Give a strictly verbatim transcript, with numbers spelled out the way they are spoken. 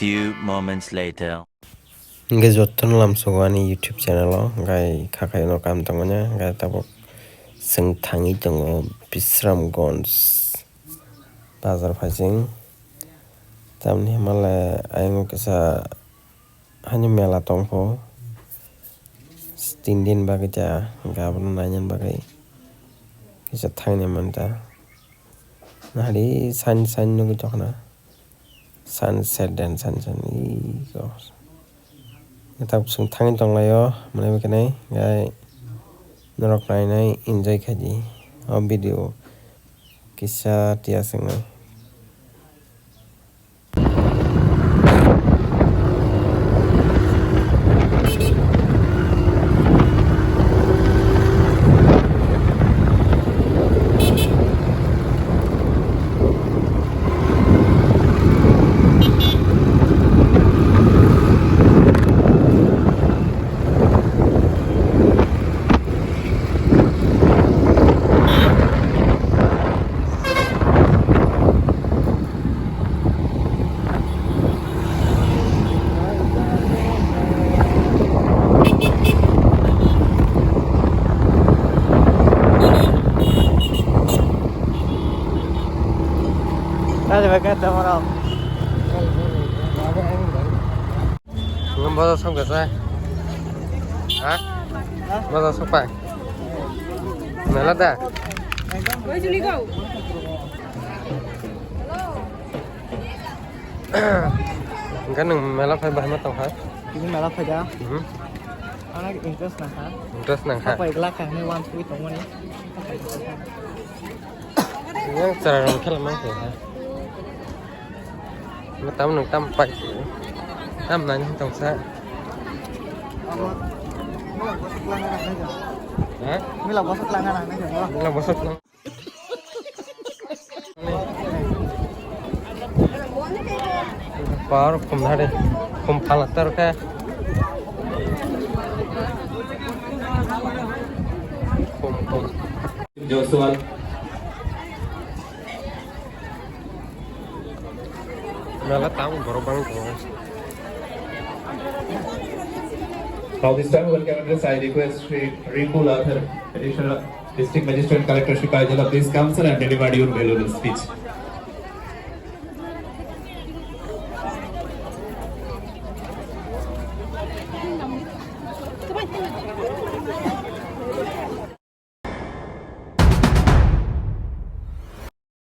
Few moments later. Hingke jotono lamsogo ani YouTube channel o, hingke khakai no kam tongmani, hingke tabuk chwng thangwi tongo Bisramganj bazar phaising. Tamni hwnba le ayang kisa hani mela tongkho, tin din bagwi ta, hingke abono nainani bagwi kisa thangni manta. Nahari sain sain nugwi tongkha na. Sunset dan sunset iko. Neta chwng thangwi tonglaio, mwnai bai khenai, gai norok nainai enjoy khaidi. O video kisa tiya swngnai. Nang bodo sok kasa? Ha? Bodo sok pai? Mela da? Enggak nang mela pai bahma tong ha? Ini mela pai da? Mhm. Anak interest na ha? Interest nang ha? Apa ikhlas kang ni wan sui tong ni? Yang cara rong kela mang ha? Tam nang tam pai. Tam nang tong sa. Ha? Mila bosok lang na. Mila bosok lang. Power khum hari khum phalak tar khe. Khum khum. Joshua. Mela tamo borok bang tongo. Now this time we welcome address, I request Shri Rinku Lathar, Additional District Magistrate, Collector Shri Kaijala, please come sir and deliver your valuable speech.